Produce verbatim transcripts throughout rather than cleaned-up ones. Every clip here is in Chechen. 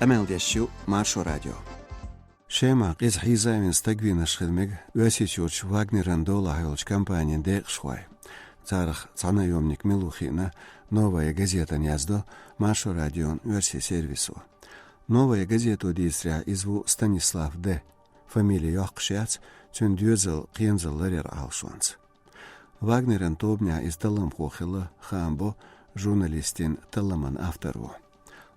Къамел деш ю Маршо радио. Шемахь къиза хьийзавина стаг вийнарш хила мега Оьрсийчуьрчу Вагнеран долахь йолчу компанин декъашхой. Царах цхьа наемник мила ву хиъна, «Новая газетана» яздо Маршо радион оьрсийн сервисо. «Новая газето» дийцарехь, иза ву Станислав Д. Фамили йоккхуш яц, цуьнан доьзал кхерамзалла ларъяр Ӏалашонца. Вагнеран тобанехь иза талламхо хилла хаам бо журналистийн талламан авторо.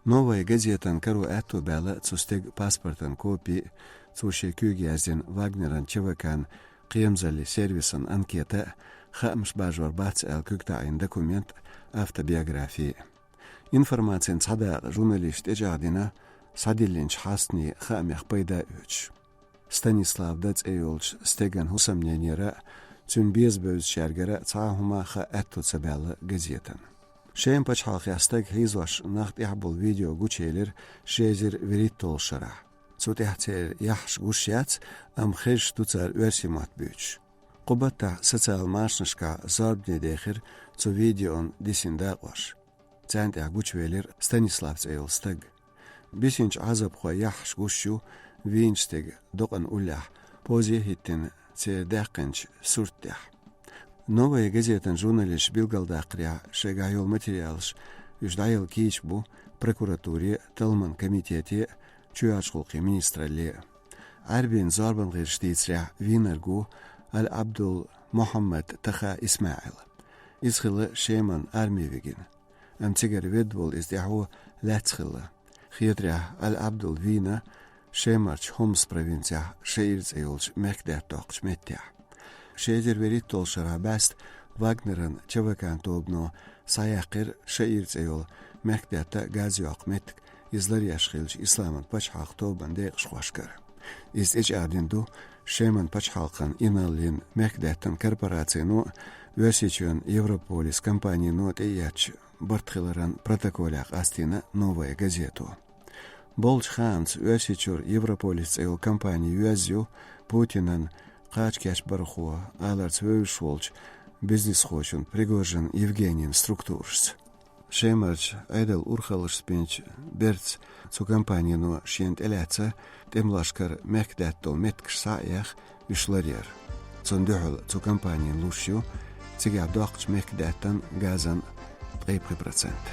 «Новая газетана» каро аьтто баьлла цу стеган паспортан копи, цо шен куьйга яздина Вагнеран ЧВК-н кхерамзаллин сервисан анкета, хаамаш бажор бац аьлла куьг таӀийна документ, автобиографи. Информацин цхьа дакъа журналисташа тӀечӀагӀдина, схьадиллинчу хьастанийн хаамех пайда оьцуш. Станислав Д. цӀе йолчу стеган хӀусамненера а, цуьнан беза бевзачаьргара а цхьа а хӀума хаа аьтто ца баьлла газетана. Шеман пачхьалкхехь стаг хьийзош нах тӀехь болу видео гучуелира ши эзар вуьрхӀитталгӀачу шарахь. Цу тӀехь церан яххьаш гуш яц, амма хезаш ду цара оьрсийн мотт буьйцуш. Кху баттахь социал машанашкахь зорбане дехира цу видеон дисина дакъош. Царна тӀехь гучувелира Станислав цӀе йолу стаг. Бисинчу Ӏазапхойн яххьаш гуш ю вийначу стеган докъана уллехь позе а хӀиттина церан даьккхинчу сурт тӀехь. «Новая газетан» журналисташа билгалдаккхарехь, шайгахь йолу материалаш уьш дӀаелла кийча бу прокуратуре а, талламан комитете а, чоьхьарчу гӀуллакхийн министралле а. Ӏаьрбийн зорбан гӀирсаша дийцарехь, вийнарг ву Аль-Абдул Мухьаммад Таха ИсмаӀил. Иза хилла Шеман арме вигина. Амма цигара ведда волу иза тӀаьхьо лаьцна хилла. Хетарехь, Аль-Абдул вийна Шемарчу Хомс провинцехь Шаир цӀе йолчу мехкадаьтта доккхучу меттехь. Ши эзар вуьрхӀитталгӀачу шарахь бӀаьста Вагнеран ЧВК-н тобано схьаяьккхира Шаир цӀе йолу мехкадаьтта а, газа йоккху меттиг, иза ларъеш хилча, Исламан пачхьалкх тобанан декъашхошкара. Иза тӀечӀагӀдина ду Шеман пачхьалкхан инарлин мехкадеттан корпорацино а, Оьрсийчоьнан Европолис компанино а тӀеэцначу барт хиларан протоколехь, къастийна «Новая газето». Болчу хаамца, Оьрсийчуьра Европолис цӀе йолу компани йоьзна ю Путинан кхача кечбархо аларца вевзаш волчу бизнесхочун Пригожин Евгенин структурашца. Шемарчу Ӏедалан урхаллаша бинчу бертаца цу компанино шена тӀелаьцна тӀемалошкара мехкадаьтта долу меттигаш схьа а яьхна, уьш ларъяр. Цунна дуьхьал цу компанина луш ю цигахь доккхучу мехкадаьттан, газан ткъе пхи процент.